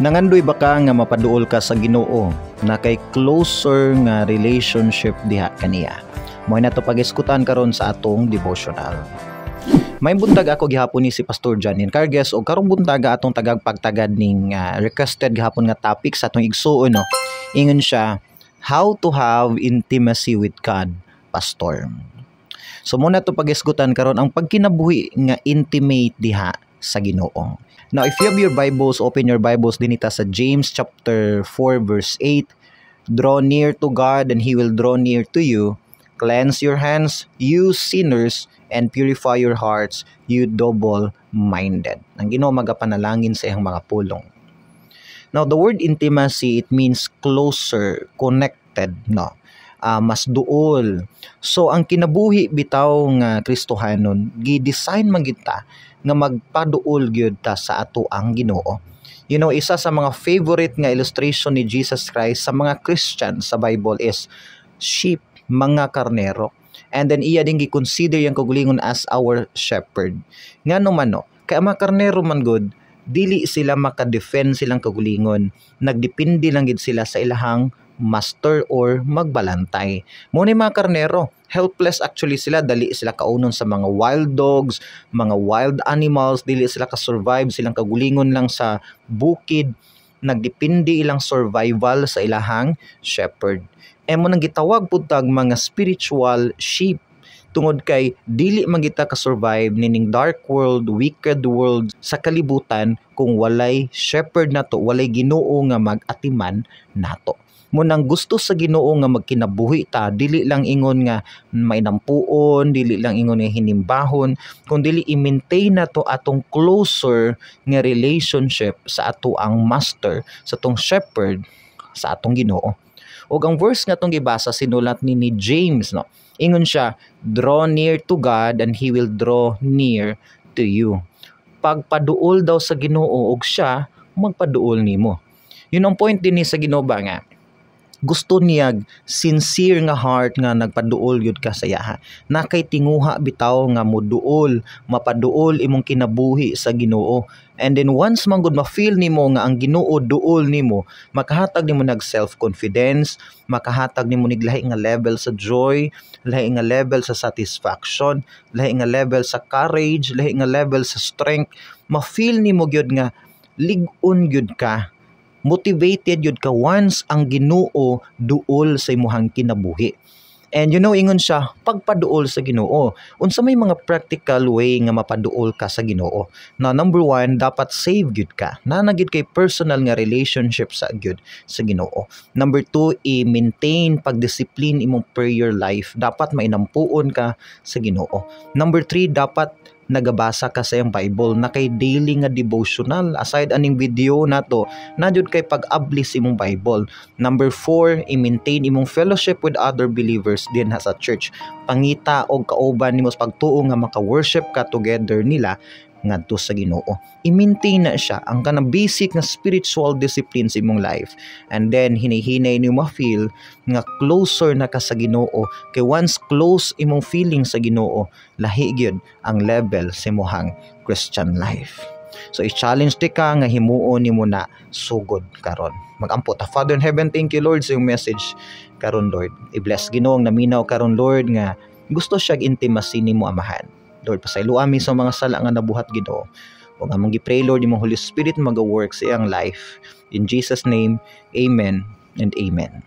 Nangandoy ba ka nga mapaduol ka sa Ginoo na kay closer nga relationship diha kaniya? Mao na to pag-iskutan karon sa atong devotional. May buntag, ako gihapon ni si Pastor John Encargues og karong buntaga atong tagag pagtagad ning requested gihapon nga topic sa atong igsuon, no. Ingon siya, "How to have intimacy with God, Pastor?" So mao na to pag-isgutan karon, ang pagkinabuhi nga intimate diha sa Ginoo. Now, if you have your Bibles, open your Bibles dinita sa James chapter 4 verse 8. "Draw near to God and He will draw near to you. Cleanse your hands, you sinners, and purify your hearts, you double-minded." Ang Ginoo magapanalangin sa iyang mga pulong. Now, the word intimacy, it means closer, connected, no? Mas duol. So, ang kinabuhi bitaw nga Kristohanon, gi-design man gid ta nga magpaduol gyud ta sa ato ang Ginoo. Isa sa mga favorite nga illustration ni Jesus Christ sa mga Christian sa Bible is sheep, mga karnero. And then iya din gi-consider yang kaugalingon as our shepherd. Ngano man, no? Kay ang mga karnero man gud, dili sila maka-defend silang kaugalingon. Nagdepende lang gid sila sa ilahang master or magbalantay. Mao ni mga karnero, helpless actually sila, dali sila kaunon sa mga wild dogs, mga wild animals, dili sila ka-survive silang kaugalingon lang sa bukid. Nagdepende ilang survival sa ilahang shepherd. E mao nang gitawag pud tag mga spiritual sheep tungod kay dili man kita ka-survive nining dark world, wicked world sa kalibutan kung walay shepherd nato, walay Ginoo nga mag-atiman nato. Mao nang gusto sa Ginoo nga magkinabuhi ta, dili lang ingon nga mainampuon, dili lang ingon nga hinimbahon, kun dili i-maintain nato atong closer nga relationship sa ato ang master, sa atong shepherd, sa atong Ginoo. Ug ang verse nga atong gibasa, sinulat ni James, no. Ingon siya, "Draw near to God and He will draw near to you." Pagpaduol daw sa Ginoo ug siya magpaduol nimo. Yun ang point din ni sa Ginoo ba nga gusto niya sincere nga heart nga nagpaduol yun ka sa iyaha. Na kay tinguha bitaw nga moduol, mapaduol imong kinabuhi sa Ginoo. And then once man gud ma-feel nimo nga ang Ginoo duol nimo, makahatag nimo nag self-confidence, makahatag nimo nig lahi nga level sa joy, lahi nga level sa satisfaction, lahi nga level sa courage, lahi nga level sa strength. Ma-feel nimo gyud nga lig-on gyud ka, motivated yun ka once ang Ginoo duol sa imuhang kinabuhi. And ingon siya, pagpaduol sa Ginoo. Unsa may mga practical way nga mapaduol ka sa Ginoo? Na number one, dapat save gyud ka. Na gyud kay personal nga relationship sa gyud sa Ginoo. Number two, i-maintain pagdisiplin imong prayer life. Dapat mainampuon ka sa Ginoo. Number three, dapat nagabasa ka sa iyang Bible, na kay daily nga devotional. Aside aning video nato, na jud kay pag-abli sa imong Bible. Number four, i-maintain imong fellowship with other believers din ha sa church. Pangita og kauban nimo sa pagtuo nga maka-worship ka together nila ngadto sa Ginoo. I-maintain na siya ang kanang basic nga spiritual discipline sa imong life. And then hinay-hinay nimo ma-feel nga closer na ka sa Ginoo, kay once close imong feeling sa Ginoo, lahi gyud ang level sa imong Christian life. So i-challenge ti ka nga himuon nimo na sugod karon. Magampo ta. Father in heaven, thank you, Lord, sa iyong message karon, Lord. I-bless, Ginoo, ang naminaw karon, Lord, nga gusto siya intimacy nimo, Amahan. Lord, pasaylo ami sa mga sala nga nabuhat, Ginoo. Ug among gi-pray, Lord, imong Holy Spirit maga-work sa iyang life. In Jesus' name, amen and amen.